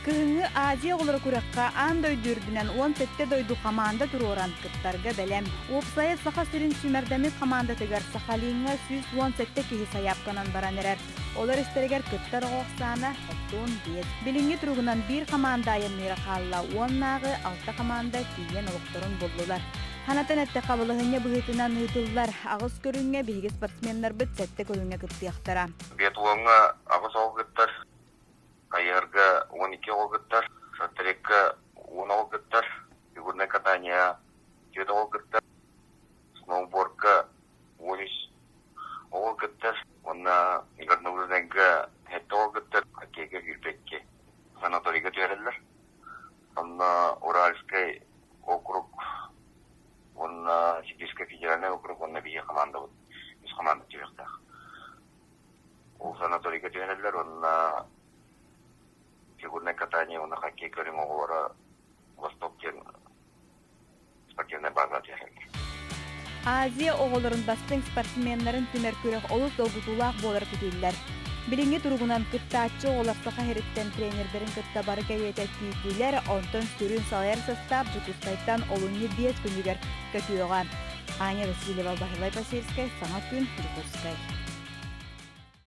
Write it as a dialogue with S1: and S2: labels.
S1: Кыһыҥҥы Азия оҕолоро күрэххэ аан дойду үрдүнэн 17 дойду хамаанда туруоран кыттарга бэлэм. Уопсайа Саха сирин сүүмэрдэммит хамаандатыгар Сахалиҥҥа 117 киһи сайаапканан баран эрэр. Олор истэригэр кыттар оҕо ахсаана 65. Билиҥҥи туругунан биир хамаанда айанныыра хаалла, уоннааҕы алта хамаанда тиийэн олохторун буллулар. Ханатан эттэххэ, балаһыанньа быһыытынан ыытыллар аҕыс көрүҥҥэ биһиги спортсменнарбыт сэттэ көрүҥҥэ кыттыахтара.
S2: Биатлоҥҥа аҕыс оҕо кыттар, хайыһарга 12 оҕо кыттар, шорт-трекка 10 оҕо кыттар, фигурное катание түөрт оҕо кыттар, сноубордка 13 оҕо кыттар уонна горнолыжнайга сэттэ оҕо кыттар, хоккейга сүүрбэккэ санаторийга түһэрэллэр. Онно Уральскай округ уонна Сибирскэй федеральнай округ уонна биһиги хамаандабыт үс хамаанда түһүөхтээх. Ол санаторийга түһэрэллэр уонна фигурное катание уонна хоккей көрүҥ оҕолоро Восток диэн спортивнай базаҕа түһэрэллэр.
S1: Азия оҕолорун бастыҥ спортсменнарын түмэр күрэх олус долгутуулаах буолара күүтүллэр. Билиҥҥи туругунан кыттааччы оҕолор Саха сириттэн тренердэрин кытта бары кэриэтэ тиийдилэр, онтон сүрүн салайар састаап Дьокуускайтан олунньу биэс күнүгэр көтүөҕэ. Аня Васильева, Баһылай Посельскай, Саҥа күн, Дьокуускай.